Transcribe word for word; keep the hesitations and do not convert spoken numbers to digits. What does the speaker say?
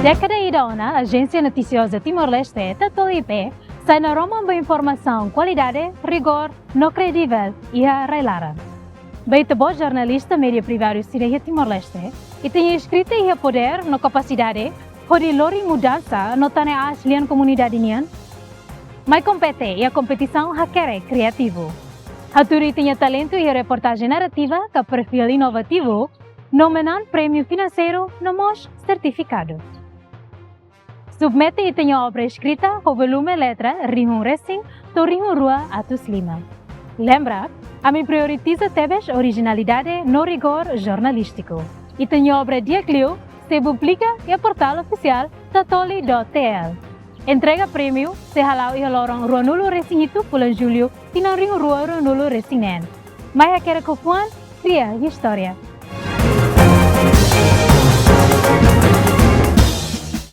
Dékada ida ona, Ajénsia Notisioza Timor-Leste, Tatoli I P, sai naroman ba informasaun kualidade, rigór no kredivel iha rai-laran. Ba ita-boot jornalista média privadu sira iha Timor-Leste, ita-nia eskrita iha podér no kapasidade hodi lori mudansa no tane aas lian komunidade nian? Mai kompete iha kompetisaun Hakerek Kriativu. Hatudu ita-nia talentu iha reportajen narrativa ka perfíl inovativu, no manán prémiu finanseiru no mós sertifikadu. Submete ita-nia obra eskrita ho volume letra rihun resin to'o rihun rua atus lima. Lembra, ami prioritiza tebes orijinalidade no rigór jornalístiku. Ita-nia obra di'ak liu sei publika iha portál ofisiál tatoli dot T L. Entrega prémiu sei hala'o iha loron ruanulu resin hitu fulan Jullu, tinan rihun rua ruanulu resin neen. Mai hakerek ho fuan, kria istória.